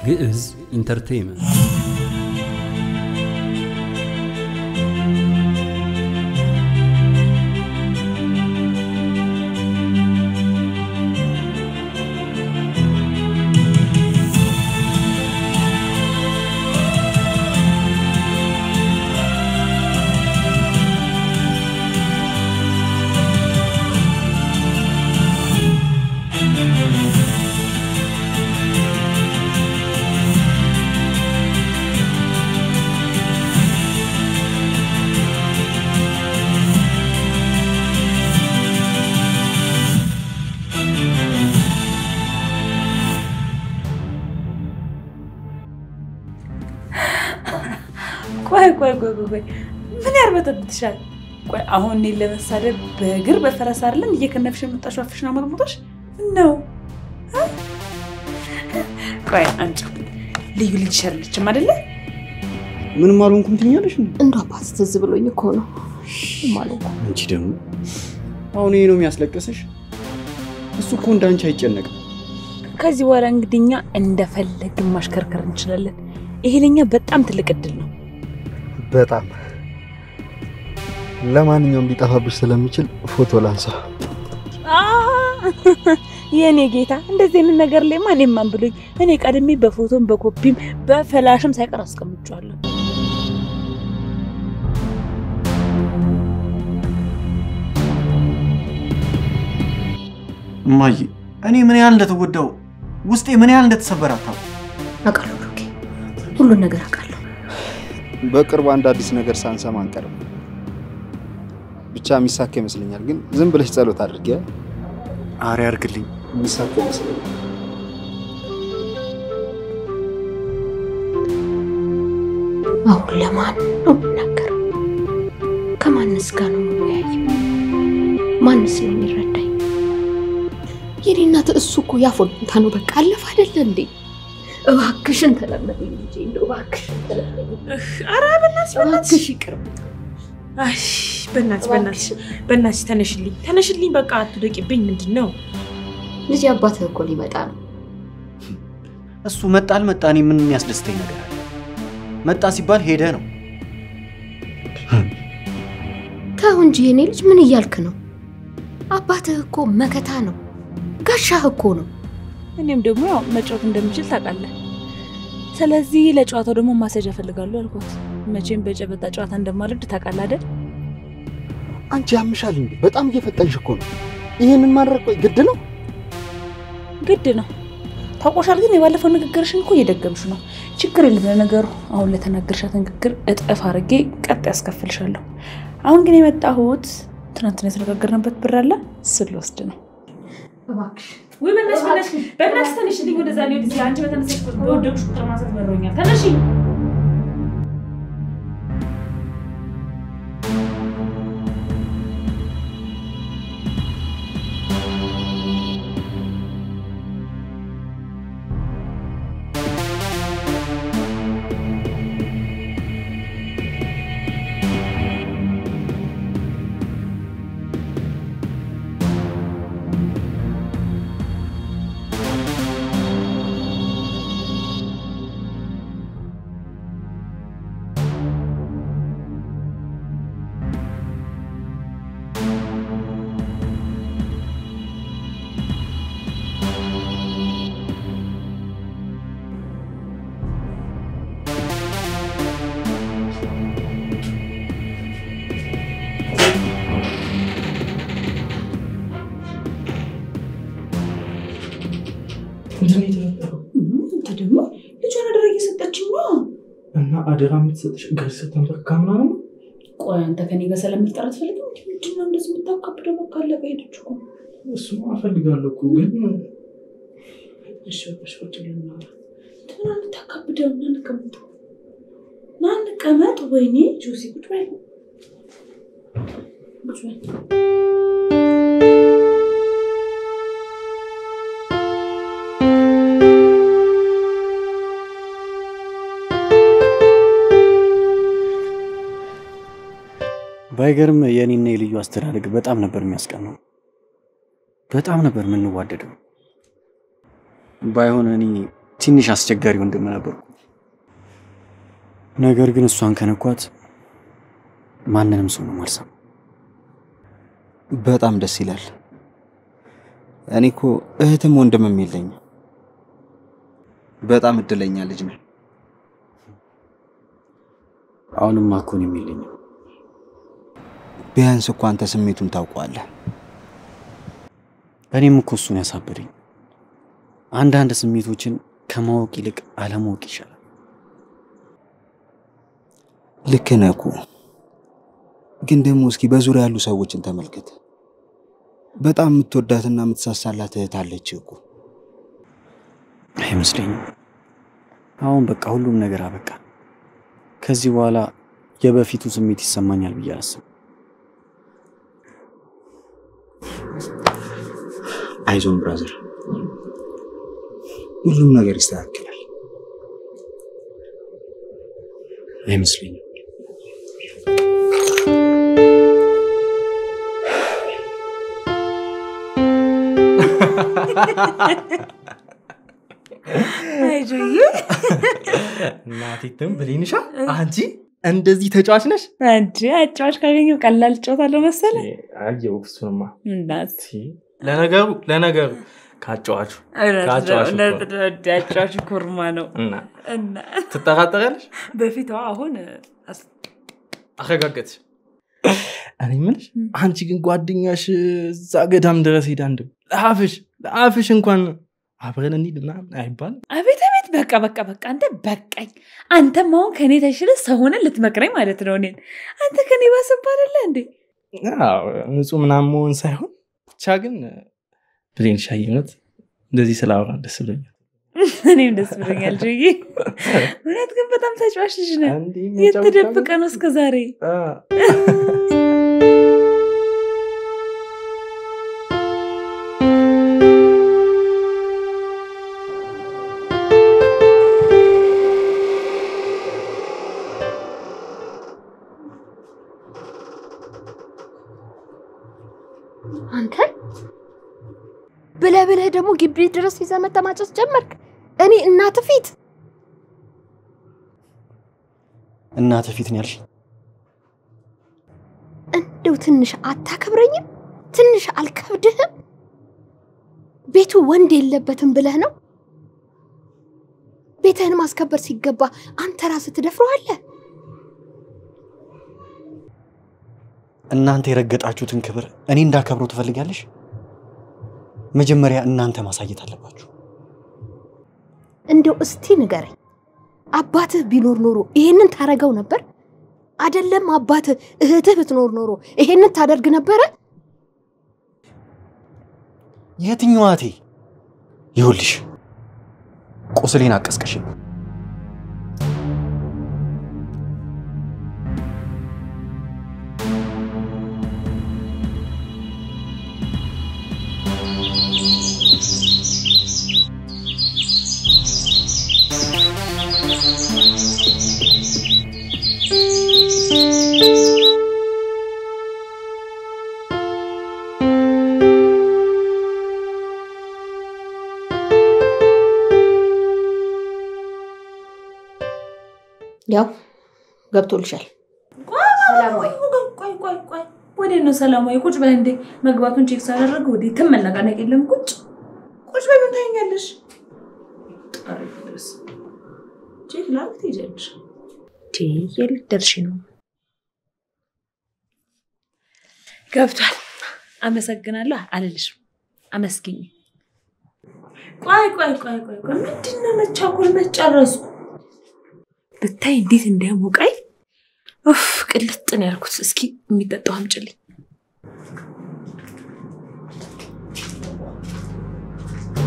ግዕዝ Entertainment። ቆይ ቆይ ቆይ ቆይ፣ ምን ያርበተብትሻል? ቆይ አሁን እኔን ለመሳደብ በእግር በፈረስ አይደለም እየከነፍሽ የመጣሽው? አፍሽን አሞጥሞጦሽ ነው። ቆይ አንቺ ልዩ ልጅ አይደለችም አይደለ? ምንም አልሆንኩም ትኛለሽ እንዴ? እንደው አባት ትዝ ብሎኝ እኮ ነው። ምንም አልሆንኩም። አንቺ ደግሞ አሁን ይሄ ነው የሚያስለቅስሽ? እሱ እኮ እንዳንቺ አይጨነቅም። ከዚህ በኋላ እንግዲህ እኛ እንደፈለግን ማሽከርከር እንችላለን። ይሄ ለኛ በጣም ትልቅ እድል ነው። በጣም። ለማንኛውም ሊጠፋብሽ ስለሚችል ፎቶ ላንሳ። የኔ ጌታ፣ እንደዚህ አይነት ነገር ላይ ማን ማን ብሎኝ፣ እኔ ቀድሜ በፎቶም በኮፒም በፍላሽም ሳይቀር አስቀምጫለሁ። እማዬ፣ እኔ ምን ያህል እንደተጎዳው፣ ውስጤ ምን ያህል እንደተሰበረ አታውቅም። አውቃለሁ ብሩኬ፣ ሁሉን ነገር አውቃለሁ። በቅርቡ አንድ አዲስ ነገር ሳንሰማ አንቀርም። ብቻ የሚሳካ ይመስለኛል። ግን ዝም ብለሽ ጸሎት አድርጊ። አሬ አድርግልኝ። የሚሳካ ይመስለኛል። አሁን ለማን ነው የምናገረው? ከማንስ ጋር ነው የምወያየው? ማንስ ነው የሚረዳኝ? የኔ እናት፣ እሱ እኮ ያፎንታ ነው። በቃ አለፈ አይደለ እንዴ? እባክሽን ተለመኝ ልጄ፣ እንደው እባክሽን ተለመኝ። ኧረ በእናትሽ በእናትሽ እባክሽ ይቅር። አይ በእናትሽ በእናትሽ በእናትሽ ተነሽልኝ፣ ተነሽልኝ፣ በቃ አትውደቂብኝ። ምንድን ነው ልጄ፣ አባትህ እኮ ሊመጣ ነው። እሱ መጣ አልመጣ እኔ ምን የሚያስደስተኝ ነገር አለ? መጣ ሲባል ሄደ ነው። ተው እንጂ የኔ ልጅ፣ ምን እያልክ ነው? አባትህ እኮ መከታ ነው፣ ጋሻህ እኮ ነው። እኔም ደግሞ ያው መጫወት እንደምችል ታውቃለህ። ስለዚህ ለጨዋታው ደግሞ ማስያዣ እፈልጋለሁ አልኳት። መቼም በጨበጣ ጨዋታ እንደማልወድ ታውቃለህ አይደል? አንቺ ያምሻል እንዴ? በጣም እየፈጠንሽ እኮ ነው። ይሄንን ማድረግ ቆይ ግድ ነው? ግድ ነው። ታውቆሻል። ግን የባለፈው ንግግርሽን እኮ እየደገምሽ ነው። ችግር የለም። ለነገሩ አሁን ለተናገርሻት ንግግር እጥፍ አድርጌ ቀጥ ያስከፍልሻለሁ። አሁን ግን የመጣሁት ትናንትና የተነጋገርንበት ብር አለ፣ እሱን ልወስድ ነው። እባክሽ ወይ በእናትሽ በእናትሽ በእናትሽ ተነሽልኝ። ወደዛ ነው ወደዚህ። አንቺ በተነሳሽ ቁጥር በወደቅሽ ቁጥር ማንሳት መሮኛል። ተነሺ። አንተ ደግሞ ልጇን አደራ እየሰጠችኝ ነው። እና አደራ የምትሰጥሽ እግር ስር ተንበርክካ ምናምን ነው? ቆይ አንተ ከኔ ጋር ሰላም ልትጠራ አትፈልግም? ምንድን ነው እንደዚህ የምታካብደው? በቃ አለቀ፣ ሄደች እኮ። እሱማ እፈልጋለሁ እኮ ግን እሺ በቃ እሺ፣ ቁጭ ብለን እናውራ። እንትን የምታካብደው? ና እንቀመጥ፣ ና እንቀመጥ። ወይኔ ጆሲ፣ ቁጭ በል ቁጭ በል። ባይገርም የኔና የልዩ አስተዳደግ በጣም ነበር የሚያስቀናው። በጣም ነበር የምንዋደደው። ባይሆን እኔ ትንሽ አስቸጋሪ ወንድም ነበርኩ። ነገር ግን እሷን ከነኳት ማንንም ሰው ነው ማልሰማው። በጣም ደስ ይላል። እኔ እኮ እህትም ወንድምም የለኝም። በጣም እድለኛ ልጅ ነህ። አሁንማ እኮ እኔም የለኝም። ቢያንስ እኮ አንተ ስሜቱን ታውቀዋለህ። እኔም እኮ እሱን ያሳበደኝ። አንዳንድ ስሜቶችን ከማወቅ ይልቅ አለማወቅ ይሻላል። ልክ ነህ እኮ። ግን ደግሞ እስኪ በዙሪያ ያሉ ሰዎችን ተመልከት። በጣም የምትወዳትና የምትሳሳላት እህት አለችህ እኮ። አይመስለኝም። አሁን በቃ ሁሉም ነገር አበቃ። ከዚህ በኋላ የበፊቱ ስሜት ይሰማኛል ብዬ አላስብም። አይዞን brother፣ ሁሉም ነገር ይስተካከላል። አይመስለኝም። አይጆዬ እናቴትም ብሌንሻ፣ አንቺ እንደዚህ ተጫዋች ነሽ? አንቺ አጫዋች ካገኘው ቀላል እጫወታለሁ መሰለህ። አየው እሱንማ። እናት ለነገሩ ካጫዋቹ አጫዋቹ ኮርማ ነው። እና እና ትጠራጠሪያለሽ? በፊቷ አሁን አረጋገጥሽ? እኔ የምልሽ አንቺ ግን ጓደኛሽ እዛ ገዳም ድረስ ሄዳ እንደው ለአፍሽ እንኳን አብረን እንሂድ ምናምን አይባልም? አቤት አቤት፣ በቃ በቃ በቃ፣ አንተ በቃኝ። አንተም አሁን ከኔ ተሽለህ ሰው ሆነህ ልትመክረኝ ማለት ነው እኔን። አንተ ከኔ ባሰብህ አይደለ እንዴ? አዎ፣ ንጹህ ምናምን መሆን ሳይሆን ብቻ ግን ብሌንሻዬ፣ እውነት እንደዚህ ስላወራን ደስ ብሎኛል። እኔም ደስ ብሎኛል ጆዬ። እውነት ግን በጣም ተጫዋች ልጅ ነህ። የት ተደብቀህ ነው እስከ ዛሬ? አንተ ብለህ ብለህ ደግሞ ግቢ ድረስ ይዘህ መተህ ማጨስ ጀመርክ። እኔ እናትህ ፊት እናትህ ፊት ነው ያልሽኝ? እንደው ትንሽ አታከብረኝም? ትንሽ አልከብድህም? ቤቱ ወንድ የለበትም ብለህ ነው? ቤትህን ማስከበር ሲገባ አንተ ራስህ ትደፍረዋለህ። እናንተ የረገጣችሁትን ክብር እኔ እንዳከብረው ትፈልጋለሽ? መጀመሪያ እናንተ ማሳየት አለባችሁ። እንደው እስቲ ንገረኝ፣ አባትህ ቢኖር ኖሮ ይሄንን ታረገው ነበር? አይደለም አባትህ እህትህ ብትኖር ኖሮ ይሄንን ታደርግ ነበረ? የትኛዋ እህቴ? ይኸውልሽ ቁስሌን አቀስቀሽኝ። ያው ገብቶልሻል። ሰላም ወይ? ቆይ ቆይ ቆይ፣ ወዴት ነው ሰላም ወይ? ቁጭ በይ እንዴ። መግባቱን check ሳላደርግ ወዴትም መነቃነቅ የለም። ቁጭ ቁጭ በይ። ምን ታይኛለሽ? አሪፍ ድረስ check ላድርግ ትሄጃለሽ። የት ልትደርሺ ነው? ገብቷል። አመሰግናለሁ አልልሽም። አመስግኝ። ቆይ ቆይ ቆይ ቆይ ቆይ፣ ምንድን ነው መቻኮል? መጨረስኩ ብታይ እንዴት እንደሞቀኝ። ኡፍ ቅልጥ ነው ያልኩት። እስኪ የሚጠጣው አምጪልኝ።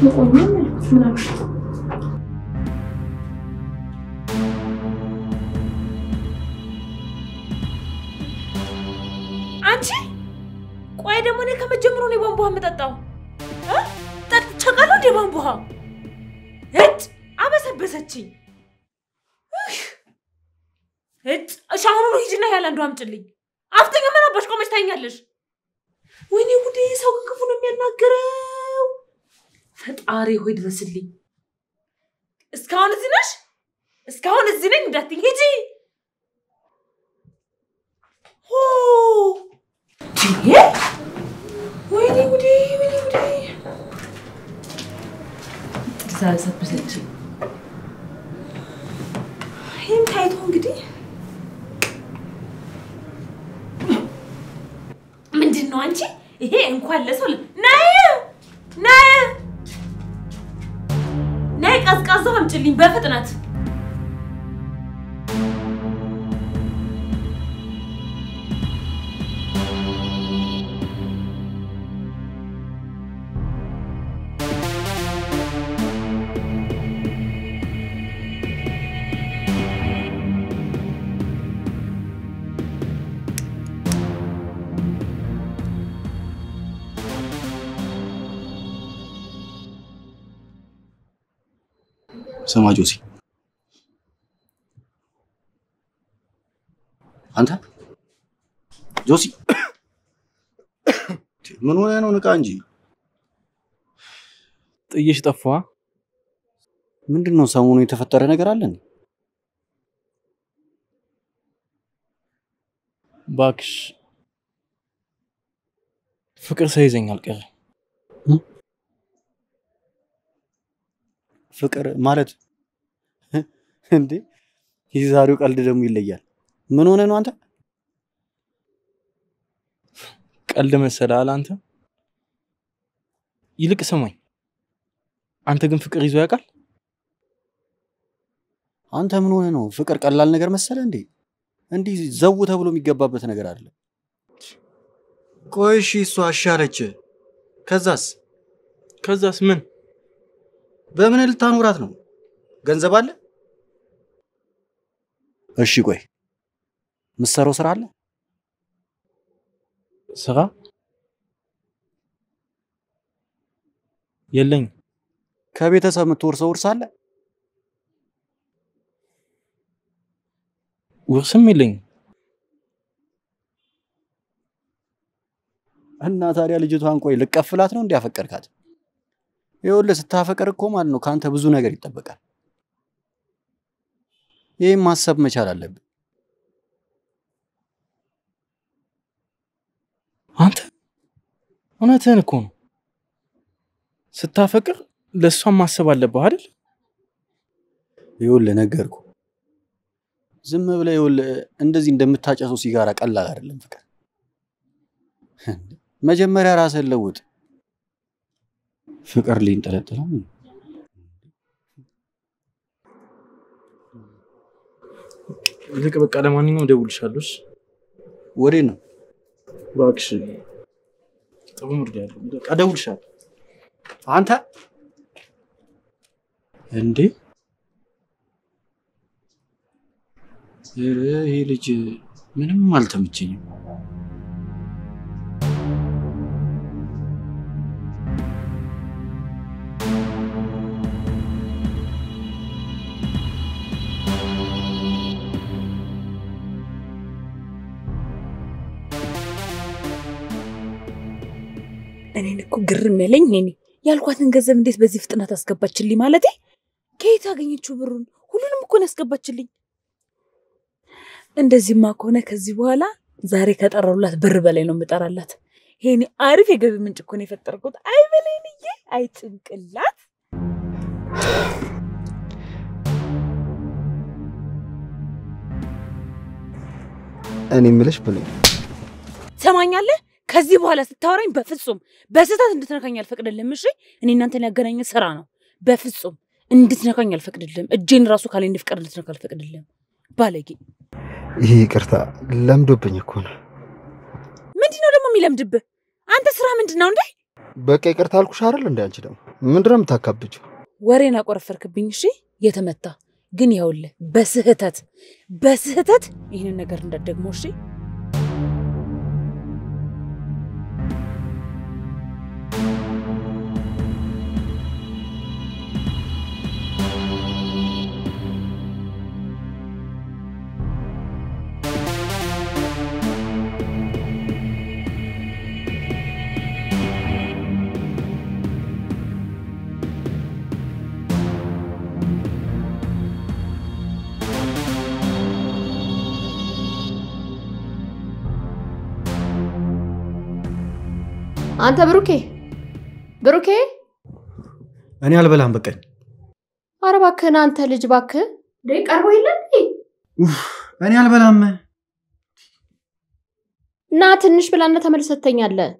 ሞቆኛል ያልኩት ምናምን። አንቺ ቆይ ደግሞ እኔ ከመጀመሩ ነው የቧንቧ ውሃ የምጠጣው? ጠጥቼ አውቃለሁ እንደ ቧንቧ ውሃ? እጭ አበሰበሰችኝ። እጭ እሺ፣ አሁኑኑ ሂጂና ያለ አንዱ አምጪልኝ። አፍተኛ ምን አባሽ ቆመሽ ታይኛለሽ? ወይኔ ጉዴ! ሰው ግን ክፉ ነው የሚያናግረው። ፈጣሪ ሆይ ድረስልኝ። እስካሁን እዚህ ነሽ? እስካሁን እዚህ ነኝ እንዳትዪ፣ ሂጂ። ሆ ወይኔ ጉዴ፣ ወይኔ ጉዴ! ትዛዘብዘች። ይህም ታይቶ እንግዲህ ምንድን ነው አንቺ? ይሄ እንኳን ለሰው ነይ ነይ ነይ፣ ቀዝቃዛ አምጪልኝ በፍጥነት። ስማ ጆሲ፣ አንተ ጆሲ ምን ሆነህ ነው? ንቃ እንጂ። ጥዬሽ ጠፋ። ምንድን ነው ሰሞኑ የተፈጠረ ነገር አለ እንዴ? እባክሽ ፍቅር ሳይዘኝ አልቀረ። ፍቅር ማለት እንዴ? የዛሬው ቀልድ ደግሞ ይለያል። ምን ሆነ ነው አንተ? ቀልድ መሰለህ አንተ? ይልቅ ስማኝ፣ አንተ ግን ፍቅር ይዞ ያውቃል? አንተ ምን ሆነ ነው? ፍቅር ቀላል ነገር መሰለህ እንዴ? እንዲህ ዘው ተብሎ የሚገባበት ነገር አይደለም። ቆይ እሺ፣ እሷ አሻለች። ከዛስ? ከዛስ ምን? በምን ልታኖራት ነው? ገንዘብ አለ? እሺ ቆይ ምሰራው ስራ አለ? ስራ የለኝ። ከቤተሰብ የምትወርሰው ውርስ አለ? ውርስም የለኝም። እና ታዲያ ልጅቷን ቆይ ልቀፍላት ነው እንዲያፈቀርካት? ይኸውልህ ስታፈቅር እኮ ማለት ነው ከአንተ ብዙ ነገር ይጠበቃል። ይህም ማሰብ መቻል አለብህ። አንተ እውነትህን እኮ ነው። ስታፈቅር ለእሷም ማሰብ አለብህ አይደል? ይኸውልህ ነገርኩህ። ዝም ብለህ ይኸውልህ እንደዚህ እንደምታጨሰው ሲጋራ ቀላል አይደለም ፍቅር። መጀመሪያ ራስህን ለውጥ። ፍቅር ሊንጠለጠላል። ይልቅ በቃ ለማንኛውም እደውልልሻለሁ። እሺ? ወዴት ነው? እባክሽ ጥሩ ሙድ ላይ ያለው በቃ እደውልልሻለሁ። አንተ እንዴ ይሄ ልጅ ምንም አልተመቸኝም። እኔን እኮ ግርም ያለኝ እኔ ያልኳትን ገንዘብ እንዴት በዚህ ፍጥነት አስገባችልኝ? ማለቴ ከየት አገኘችው ብሩን? ሁሉንም እኮ ነው ያስገባችልኝ። እንደዚህማ ከሆነ ከዚህ በኋላ ዛሬ ከጠራሁላት ብር በላይ ነው የምጠራላት። ይሄኔ አሪፍ የገቢ ምንጭ እኮ ነው የፈጠርኩት። አይ በለኝዬ፣ አይ ጭንቅላት። እኔ የምልሽ ብለኝ ትሰማኛለህ? ከዚህ በኋላ ስታወራኝ በፍጹም በስህተት እንድትነካኝ አልፈቅድልህም። እሺ? እኔ እናንተን ያገናኘ ስራ ነው። በፍጹም እንድትነካኝ አልፈቅድልህም። እጄን ራሱ ካለ ፍቃድ እንድትነካ አልፈቅድልህም። ባለጌ። ይሄ ይቅርታ ለምዶብኝ እኮ ነው። ምንድን ነው ደግሞ የሚለምድብህ? አንተ ስራ ምንድን ነው እንዴ? በቃ ይቅርታ አልኩሽ አይደል እንዴ? አንቺ ደግሞ ምንድን ነው የምታካብጂው? ወሬን አቆረፈርክብኝ። እሺ የተመታ ግን ይኸውልህ፣ በስህተት በስህተት ይህንን ነገር እንዳትደግመው። እሺ? አንተ ብሩኬ ብሩኬ፣ እኔ አልበላም በቃኝ። ኧረ እባክህን አንተ ልጅ እባክህ እንዴ ቀርቦ የለ እንዴ? ኡፍ እኔ አልበላም። ና ትንሽ ብላና ተመልሰህ ትተኛለህ።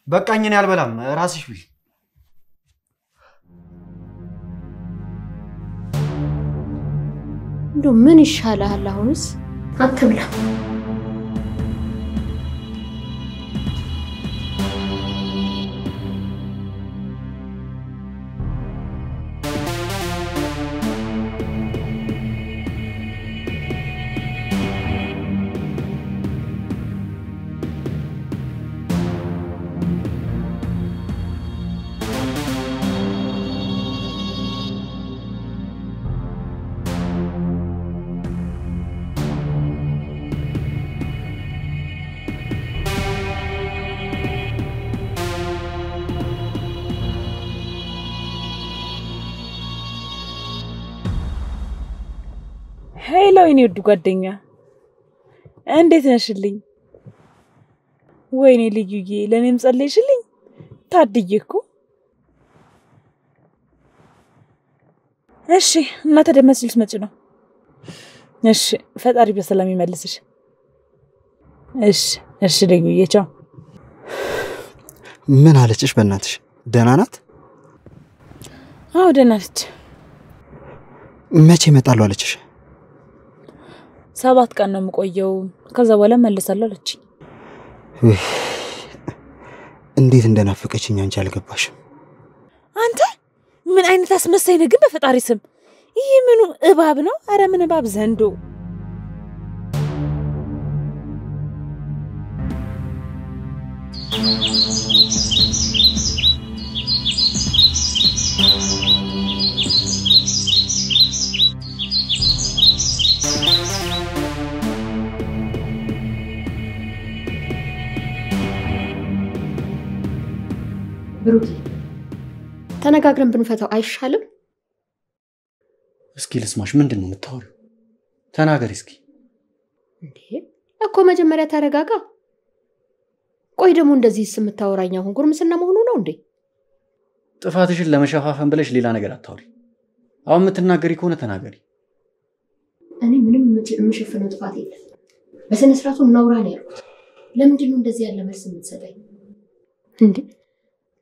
በቃኝ፣ እኔ አልበላም። ራስሽ ብይ። እንደው ምን ይሻልሃል አሁንስ? አትብላ። Hello የኔ ውድ ጓደኛ እንዴት ነሽልኝ? ወይኔ ልዩዬ ለኔም ጸለይሽልኝ? ታድዬ እኮ። እሺ እናተ ደመስ ልትመጪ ነው? እሺ ፈጣሪ በሰላም ይመልስሽ። እሺ እሺ ልዩዬ ቻው። ምን አለችሽ? በእናትሽ ደህና ናት? አዎ ደህና ነች። መቼ እመጣለሁ አለችሽ? 7 ቀን ነው የምቆየው፣ ከዛ በኋላ እመለሳለሁ አለችኝ። እንዴት እንደናፈቀችኝ አንቺ አልገባሽም። አንተ ምን አይነት አስመሳይ ነህ ግን በፈጣሪ ስም! ይህ ምኑ እባብ ነው? አረ ምን እባብ ዘንዶ! ብሩኬ ተነጋግረን ብንፈታው አይሻልም? እስኪ ልስማሽ፣ ምንድን ነው የምታወሪው? ተናገሪ እስኪ። እንዴ እኮ መጀመሪያ ተረጋጋ። ቆይ ደግሞ እንደዚህ የምታወራኝ አሁን ጉርምስና መሆኑ ነው እንዴ? ጥፋትሽን ለመሸፋፈን ብለሽ ሌላ ነገር አታውሪ። አሁን የምትናገሪ ከሆነ ተናገሪ። እኔ ምንም የምሸፍነው ጥፋት የለም። በስነ ስርዓቱ እናውራ ነው ያልኩት። ለምንድን ነው እንደዚህ ያለ መልስ የምትሰጠኝ እንዴ?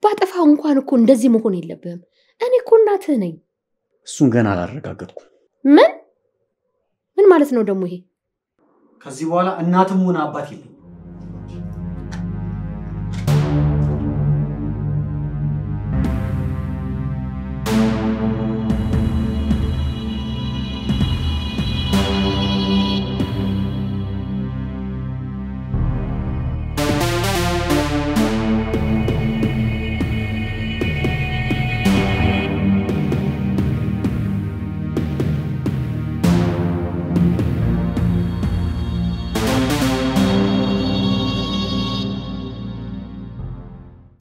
ባጠፋው እንኳን እኮ እንደዚህ መሆን የለብህም። እኔ እኮ እናትህ ነኝ። እሱን ገና አላረጋገጥኩም። ምን ምን ማለት ነው ደግሞ ይሄ? ከዚህ በኋላ እናትም ሆነ አባት የለኝም።